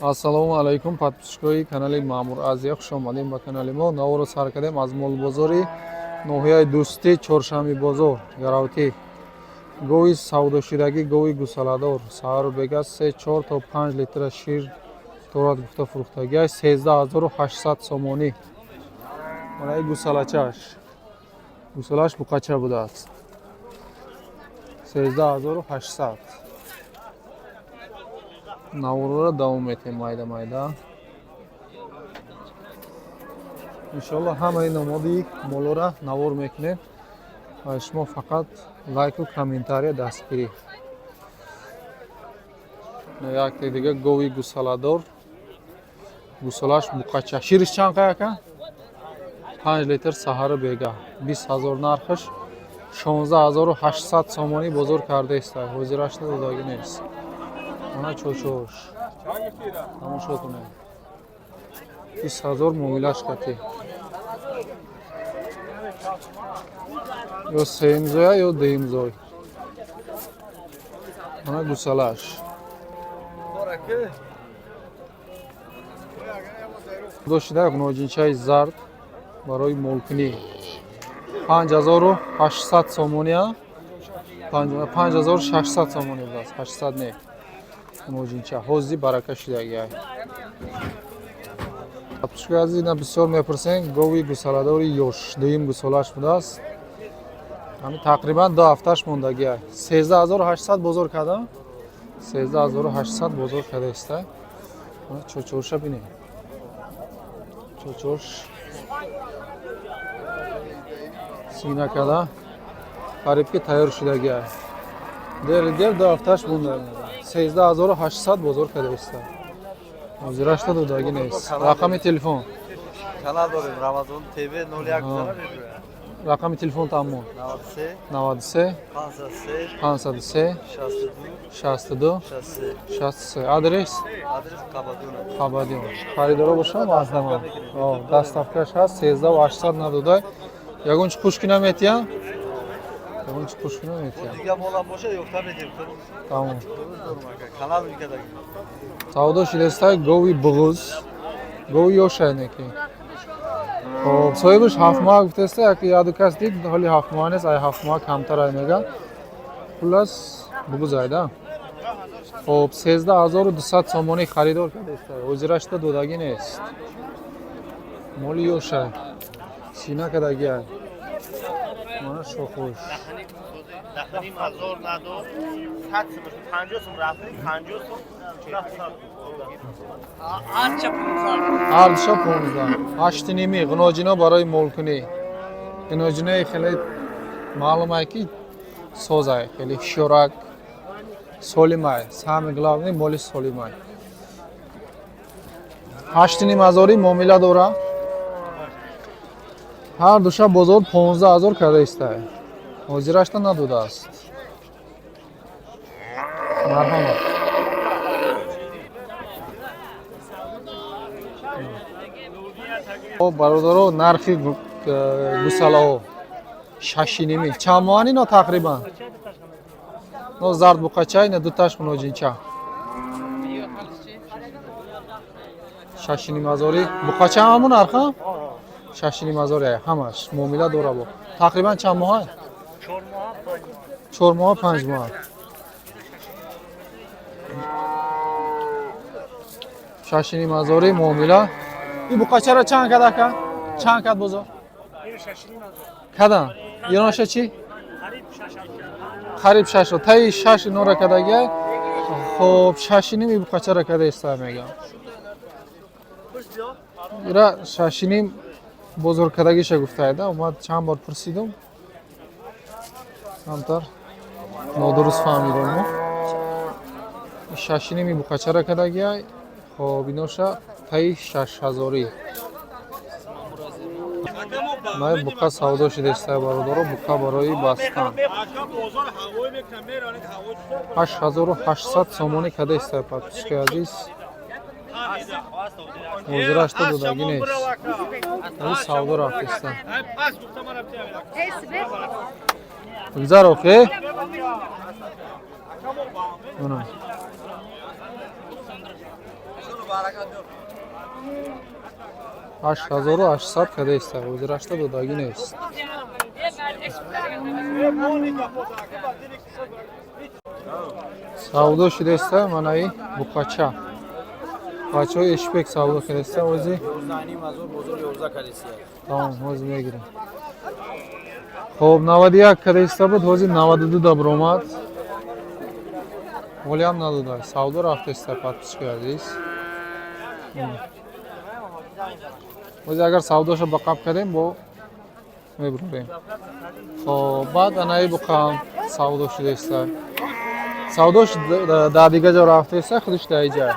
Ассалому алайкум, подписчикои канали Маъмур Азия, хуш омадем ба канали мо. Наворо сар кардем аз молбозори ноҳияи Дӯстӣ, Чоршанби бозор, Гаравтӣ. Гови савдошидагӣ, гови гусаладор, саҳару бега 3-4 то 5 литра шир дорад, гуфта фурӯхтагиаш 13 800 сомонӣ. Манаи гусалачаш. Гусалаш буқача будааст. 13 800. Наворро давом метем майда майда. Иншоалло ҳамаи намоди молора навор мекунем ва шумо фақат лайку комментария дастгирӣ. Якте дига гови гусаладор, гусалаш буқача. Шириш чанд қай ака? 5 литр саҳару бега. 20 000 нархаш, 16 800 сомонӣ бозор кардаиста. Ҳозираш додагӣ нест. Мана чочош. Тамошо кунед. 20 000 муомилаш кати. Ё сеюмзоя, ё дуюмзой. Мана гусалаш. Дошида ноҷинчаи зард барои молкунӣ. 5800 сомония, 5600 сомонӣ будааст, 800 не. Ноҷинча ҳози барака шидагиай. Пушки азиз, ина бисёр мепурсен, гови гусаладори ёш, дуюм гусолаш будааст. Ҳамин тақрибан 2 ҳафташ мондагиай. 13 800 бозор кардам. 13 800 бозор кардаиста. Чочорша бинем. Чочорш сина када қариб ки тайёр шудагиай. Дер дер 2 ҳафташ монда. 13 800 бозор кардаиста. Ҳозирашта додагӣ нест. Рақами телефон. Канал дорем Рамазон ТВ 01 гузара мебирояд. Рақами телефон тамом. 93 93 503 503 62 62 63. 63. Адрес? Адрес Қабадуна. Қабадион. Харидоро бошам аздаман. Доставкаш ҳаст, 13 800 надодай. Ягон чи пушки наметиям? Ягон чи пушки наметиям. Дига молам боша ёфта медем. Тамом. Канал мекадаги. Савдо шидастай гови буғуз. Гови ёшай неки. Хоб, соҳибаш 7 моҳ гуфтаста, як яду кас дид, ҳоли 7 моҳ нест, ай 7 моҳ камтар ай мега. Хуллас буғуз айда. Хоб, 13 200 сомонӣ харидор кардаиста. Ҳозирашта додагӣ нест. Моли ёшай. Сина кадагӣ ай. Мана шохуш. Ним ҳазор надод, 100 сум, 50 сум рафтем, 50 сум. Ҳардуша 15. Ҳашти ними ғуноҷино барои молкунӣ. Ғуноҷинои хеле маълумае ки созай, хеле ҳушёрак, солимай. Самое главное моли солимай. Ҳашти ним ҳазорӣ муомила дора. Ҳар душа бозор 15 000 карда истай. Ҳозирашта надодааст. Марҳамат. Бародаро, нархи гусалаҳо шаши ними. Чанд моҳан ино тақрибан? Но зард буқача, ина дуташ муноҷинча. Шаши ним ҳазорӣ. Буқача ҳамун нарха? Шаши ним ҳазори ҳамаш муомила дора бо. Тақрибан чанд моҳа? 4 моҳ, 5 моҳ. Шаши ним ҳазорӣ муомила. Ин буқачаро чанд кад ака? Чанд кад бозор? Кадан? Иронаша чӣ? Қариб шаш. Таи шаш инора кадагиай. Хоб, шаши ним ин буқачаро када иста мегам. Ира шаши ним бозор кадагиша гуфтаеда. Омад чанд бор пурсидум. Камтар нодуруст фаҳмидем мо. Шаши ним ин буқачаро кадагиай. Хоб, иноша таи 6 ҳазорӣ. Май буқа савдо шидестай бародаро, буқа барои бастан. 8800 сомонӣ кадаистай подписчикои азиз. Ҳозирашта додагӣ нест. Ҳоли савдо рафтеста. Гузар охе? Мана. 8800 кадеста, ҳозирашта додагӣ нест. Савдо шудеста манаи буқача. Бачаҳои Эшбек савдо кардеста ози. Тамом, ҳозир мегирем. Хоб, 91 кадеста буд, ҳозир 92 да баромад. Ҳолиам надода. Савдо рафтеста, подписчики азиз. Ҳозир агар савдоша ба қаб кардем, бо мебурем. Хоб, баъд анаи буқам савдо шудеста. Савдош дар дигар ҷо рафтеста, худиш дар иҷа.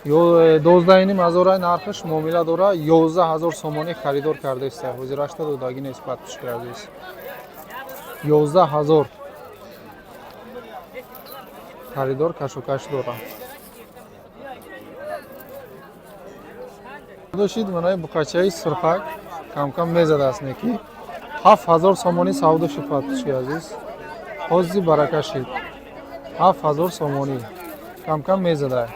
12,5 ҳазор нархаш муомила дора, 11 000 сомонӣ харидор кардеста. Ҳозирашта додагӣ нест, подписчики азиз. 11 000 харидор кашокаш дора. Дошид манаи буқачаи сурхак камкам мезадааст неки. 7000 сомонӣ савдо шуд, подписчики азиз. Ҳозир барака шид. 7000 сомонӣ. Камкам мезада.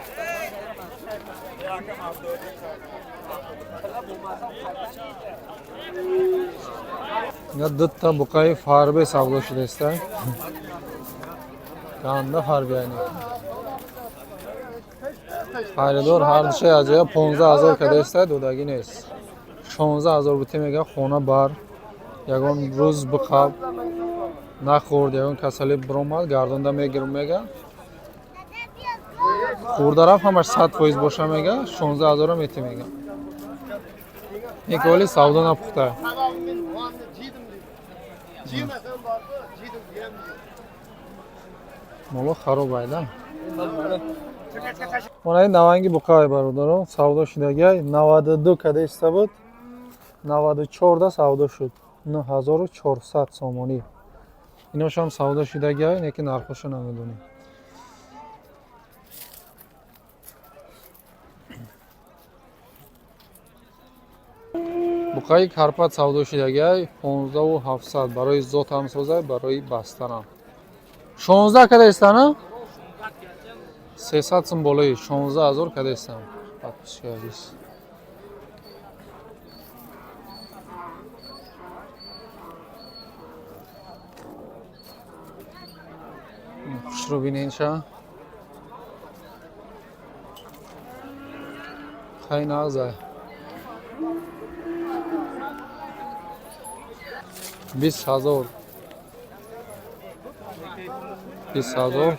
Ина дутта буқаи фарбе савдо шудааста. Ганда фарбе айни. Харидор ҳар душаи аҷоя 15 000 кадааста, додагӣ нест. 16 000 бутӣ мега, хона бар, ягон рӯз биқаб, нахӯрд, ягон касалӣ биромад, гардонда мегирм мега. Хӯрда рафт ҳамаш 100% боша мега, 16 000 метӣ мега. Ин ки ҳоли савдо напухта. Моло хароб айда. Монаи наванги буқай бародаро, савдо шудагиай 92 кадеста буд, 94 да савдо шуд. 9400 сомонӣ. Иношам савдо шудагиай, неки нархошо намедонем. Буқаи Карпат савдо шудагиай 15700 барои зот ҳам созай, барои бастанам. 16 кадестана? 300 сум болои 16 000 кадестам. Подписчики азиз. Хушрӯ биненша. Хай нағзай. 20 000. 20 000.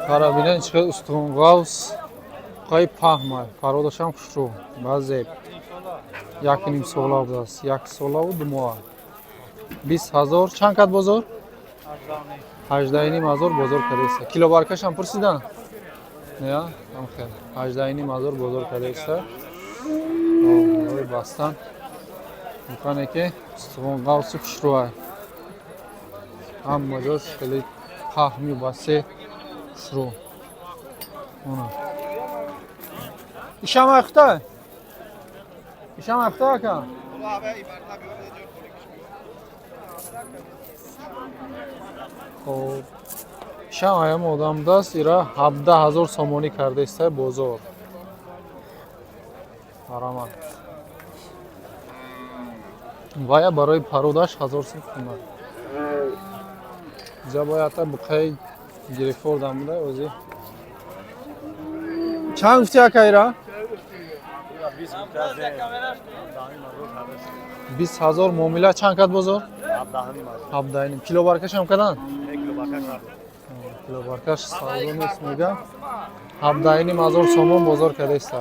Қара бинен чӣ хел устунғавс, қай паҳмай, пародашам хушрӯ, баъзе 1,5 сола будааст, як солаву 2 моҳа. 20 000 чанд кад бозор? 18,5 ҳазор бозор кардааст. Килобаркашам пурсидан? Не, ам хел. 18,5 ҳазор бозор кардааст. Ой, бастан. Мукане ки устунғавси хушрӯай. Ҳама ҷош хеле паҳмю басе хушрӯ. Она. Ишам айхта? Ишам айхта ака? Хоб. Ишам аям одам будааст, ира 17 000 сомонӣ кардааст бозор. Марамат. Вая барои пародаш 1000 сум қимат. Иҷа бояд ҳатто буқаи гирифордам буда ози. Чанд гуфти ака ира? 20 000 муомила чанд кад бозор? 17,5. Килобаркаш ҳам кадан? Килобаркаш савдо нест мега. 17,5 ҳазор сомон бозор кардааст.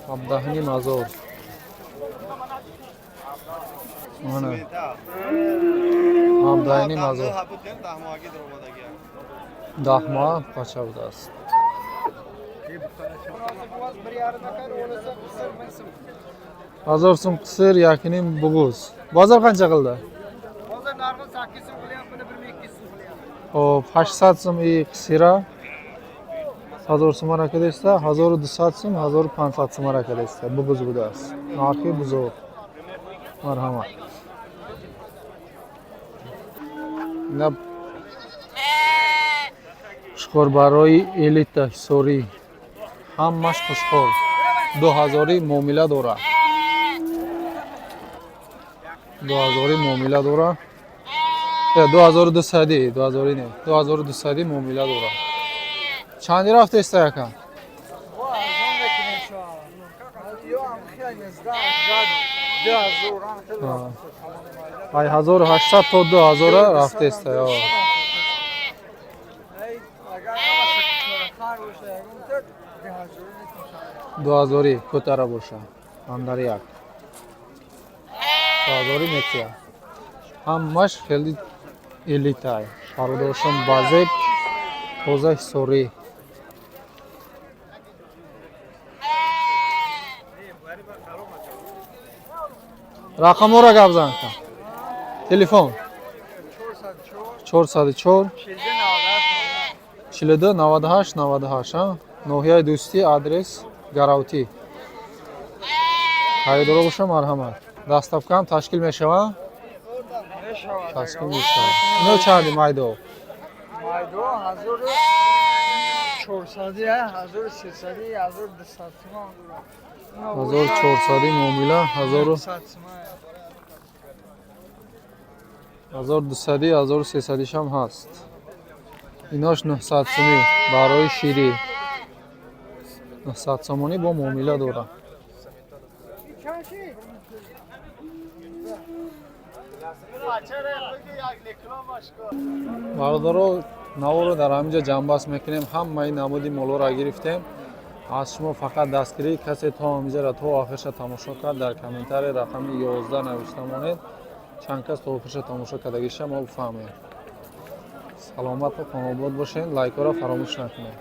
17,5 ҳазор. Ана. 17,5 ҳазор. 10 моҳ қача будааст. 1000 сум qisir, 1,5 буғуз. Бозор qancha qildi? Hozir narxi 8 so'm qilyapti, buni 1200 so'm qilyapti. Hop, 800 сум и qisira. 1000 сум ракадеста, 1200 сум, 1500 сум ракадеста. Буғуз будааст. Нархи бузург. Марҳамат. Ина Қӯчқорбаррои элита ҳисорӣ, ҳамаш қӯчқор, 2000 муомила дорад, 2000 муомила дорад, 2200, 2000 не, 2200 муомила дорад. Чанди рафтеста яка? Ай 1800 то 2000 рафтеста. 2000 кӯтара боша, андар як 2000 метия. Ҳамаш хеле элитай, пародоршон базеб, тоза ҳисорӣ. Рақамҳоро гап зан, телефон 404 42 98 98. Ноҳияи Дӯстӣ, адрес Гаравтӣ. Харидоро боша, марҳамат. Доставкаам ташкил мешавад, ташкил мешавад. Ино чанди майдо? Майдо 1400, 1300, 1200 сомон. 1400 муомила, 1200, 1300 шам ҳаст. Инош 900 сомӣ барои ширӣ, 900 сомонӣ бо муомила дорад. Бародаро, наворо дар ҳаминҷа ҷамъбаст мекунем. Ҳамаи намуди молоро гирифтем. Аз шумо фақат дастгирӣ. Касе то ҳаминҷаро то охирша тамошо кард, дар комментария рақами 11 навишта монед. Чанд кас то охирша тамошо кардагиша мо бифаҳмем. Саломату хонобод бошед, лайкҳоро фаромӯш накунед.